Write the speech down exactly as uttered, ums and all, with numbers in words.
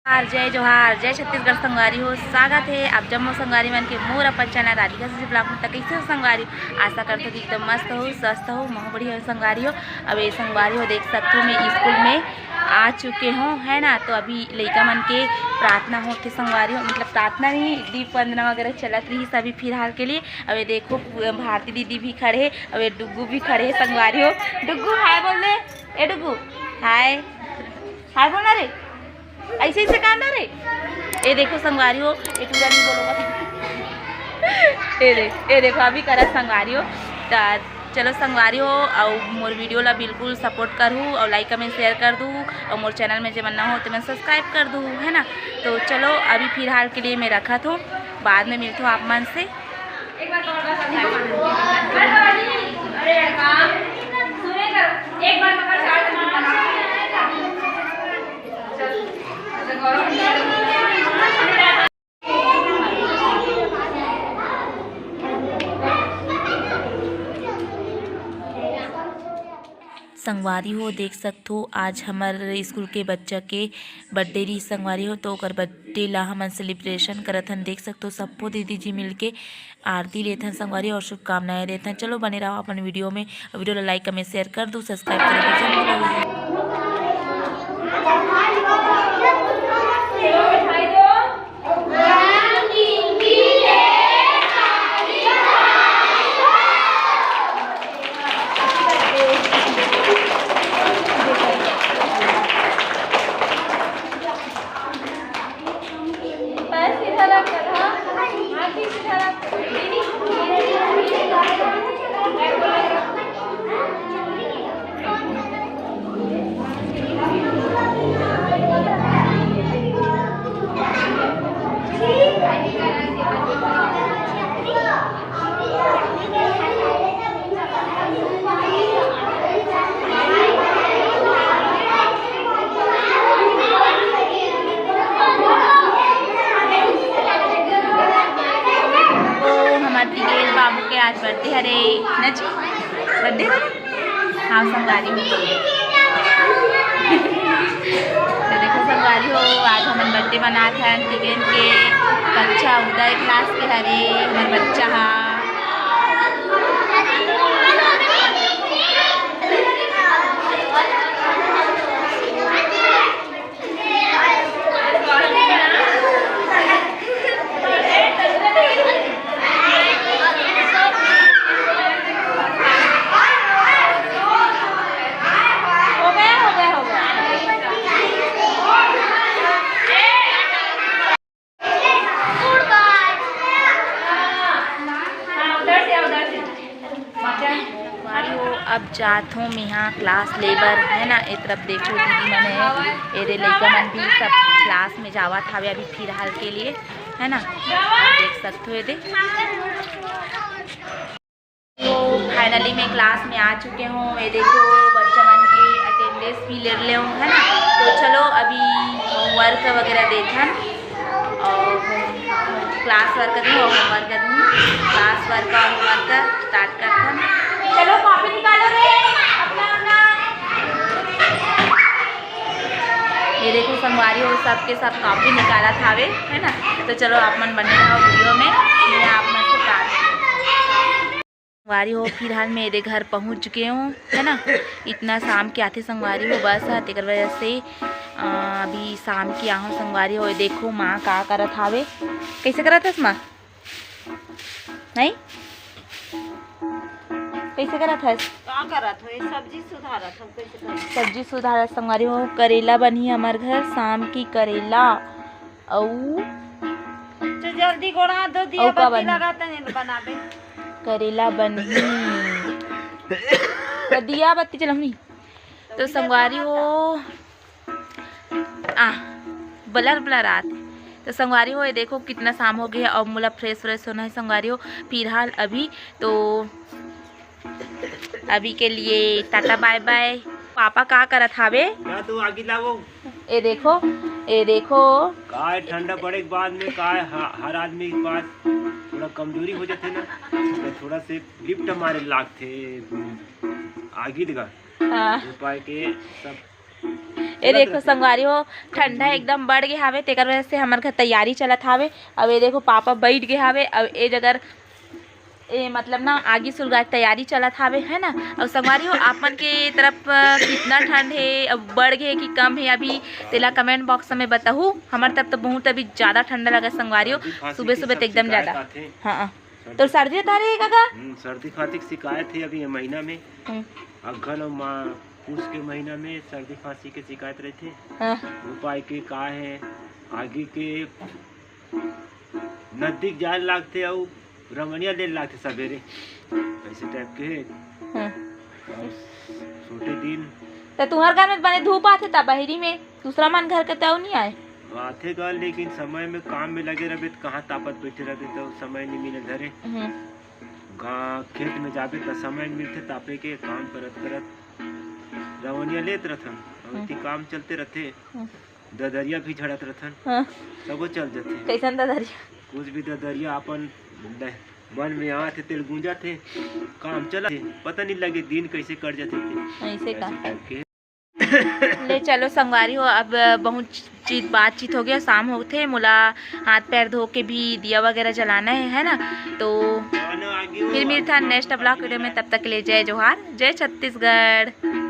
जोहार, जय जोहार, जय छत्तीसगढ़ संगवारी हो। स्वागत हे आप जम्मो संगवारी मन के मोर अपन चैनल राधिका सुजी ब्लॉग में। त कइसे हो संगवारी? आशा करथों कि एकदम मस्त हो, स्वस्थ हो, महूं बढ़िया हो संगवारी हो। अब ये संगवारी हो देख सकथो मैं स्कूल में आ चुके हों, है ना। तो अभी लइका मन के प्रार्थना होथे संगवारी हो, मतलब प्रार्थना नहीं, दीप वंदना वगैरह चलत रहिस अभी फिलहाल के लिए। अब ये देखो भारती दीदी भी खड़े हे, अब ये डुग्गू भी खड़े हे संगवारी हो। डुग्गू हाय बोल दे, ए डुग्गू हाय, हाय बोलना रे। ऐसे, ऐसे कांदा रे। ए देखो संगवारी हो, ए टूरा नहीं बोलो मत। ए देख, ए देखो अभी करत संगवारी हो। त चलो संगवारी हो, अउ मोर वीडियो ला बिल्कुल सपोर्ट करहू, अउ लाइक कमेंट शेयर कर दू, अउ मोर चैनल में जे मन ना हो ते मन सब्सक्राइब कर दू, है ना। तो चलो अभी फिलहाल के लिए मैं रखत हों, बाद में मिलथों आप मन से। एक बार पकड़, बस, अब नहीं। अरे यार, काम सुने कर, एक बार पकड़, चार से बना। चल, अच्छा, गौरव। संगवारी हो, देख सकथो, आज हमर स्कूल के बच्चा के बर्थडे रहिस संगवारी हो, तो ओकर बर्थडे ला हमन सेलिब्रेशन करत हन। देख सकथो, सबो दीदी जी मिलके आरती लेथन संगवारी और शुभकामनाएं देथन। चलो बने रहो अपन वीडियो में, वीडियो ला लाइक कमेंट शेयर कर दू, सब्सक्राइब करे बर जरूर। पैर सीधा रख, हाँ, आँखें सीधा रख। तो हमर तिगेन बाबू के आज बर्थडे हरे, न जी? बर्थडे हरे? हाँ, संगवारी हो। तो देखो संगवारी हो, आज हमन बर्थडे मनात हन तिगेन के। कक्षा उदय क्लास के हरे हमर बच्चा हा। संगवारी हो, अब जात हों मेहा क्लास ले बर, है ना। ए तरफ देखो दीदी मन हे, एदे लइका मन भी सब क्लास में जावत हावे अभी फिलहाल के लिए, है ना। देख सकत हो एदे। तो फाइनली मैं क्लास में आ चुके हों। ये देखो बच्चा मन के अटेंडेंस भी ले ले हों, है ना। तो चलो अभी होमवर्क वगैरह देखन और क्लास वर्क दूँ और होमवर्क दूँ। क्लास वर्क और होमवर्क स्टार्ट करथन। चलो कॉपी निकालो रे अपना अपना। ये देखो संगवारी हो, सबके सब कॉपी निकालत हावे, है ना। तो चलो आप मन बने रहो वीडियो में, मैं आप मन से बात। संगवारी हो, फिलहाल मैं एदे घर पहुँच चुके हों, है ना। इतना शाम के आथे संगवारी हो बस ह, तेकर वजह से अ, अभी शाम के आहूँ संगवारी हो। देखो माँ का करत हावे, कैसे करत हस माँ? नहीं, कैसे करत हस? का करत हो? ये सब्जी सुधारत हो, कैसे करत? सब्जी सुधारत संगवारी हो, करेला बनही हमर घर शाम की करेला। अउ तो जल्दी गोड़ा दो, दिया अउ का बत्ती बनही? लगाते हैं बनाबे। करेला बनही। तो दिया बत्ती जलहूँ नहीं। तो संगवारी हो, आ, blur blur आत। तो संगवारी हो, ये देखो कितना शाम हो गया है। अब मोला fresh fresh होना है संगवारी हो। फिलहाल अभी तो, अभी के लिए टाटा bye bye। पापा का करत हावे? ना तो आगी लावो। ए देखो, ए देखो। काय ठंडा पड़े के बाद में काय ह-, हर आदमी के पास थोड़ा कमजोरी हो जाथे ना, तो थोड़ा से lift मारे लागथे। आगी लगा। हाँ। उपाय के सब ये देखो संगवारी हो, ठंडा एकदम बढ़ गे हावे, तेकर वजह से हमर घर तैयारी चलत हावे। अब ये देखो पापा बैठ गे हावे, अब ये जगह ए, मतलब ना, आगी सुलगाए के तैयारी चलत हावे, है ना। अउ संगवारी हो, आप मन के तरफ, अ, कितना ठंड हे, अब बढ़ गे कि कम हे अभी, तेला कमेंट बॉक्स में बताहू। हमर तरफ तो बहुत अभी ज्यादा ठंडा लगा संगवारी हो, सुबह सुबह तो एकदम ज्यादा। हाँ, हाँ। तो सर्दी उतारे हे काका? हम्म, सर्दी खांसी के शिकायत हे अभी ये महीना में। हम्म। अगहन अउ माँ पूस के महीना में सर्दी खांसी के शिकायत रहिथे। हाँ। उपाय के का हे? आगी के नजदीक जाए लागथे अउ रमनिया ले लागथे सबेरे, ऐसे टाइप के हे। हाँ। अउ छोटे दिन। त तुहर घर में बने धूप आथे त बहिरी में, दूसरा मन घर के तउ नहीं आए? आथे गा, लेकिन समय में काम में लगे रहबे त कहाँ तापत बैठे रहबे, त समय नहीं मिले धरे। हम्म। गा-, खेत में जाबे त समय मिलथे तापे के, काम करत करत रमनिया लेत रहथन, अउ हम्म। इति काम चलते रहथे। हम्म। ददरिया भी झड़त रथन। हाँ। तबो चल जथे। कैसन ददरिया? कुछ भी ददरिया अपन द-, मन में आथे, तेल गूंजत हे, काम चलत हे, पता नहीं लगे दिन कैसे कट जथे ते। ऐसे का? ऐसे करके। ले चलो संगवारी हो, अब बहुत चीत बातचीत हो गया, शाम होथे, मोला हाथ पैर धो के भी दिया वगैरह जलाना है, है ना? तो फिर मिलता है नेक्स्ट ब्लॉग वीडियो में, तब तक के लिए जय जोहार, जय छत्तीसगढ़।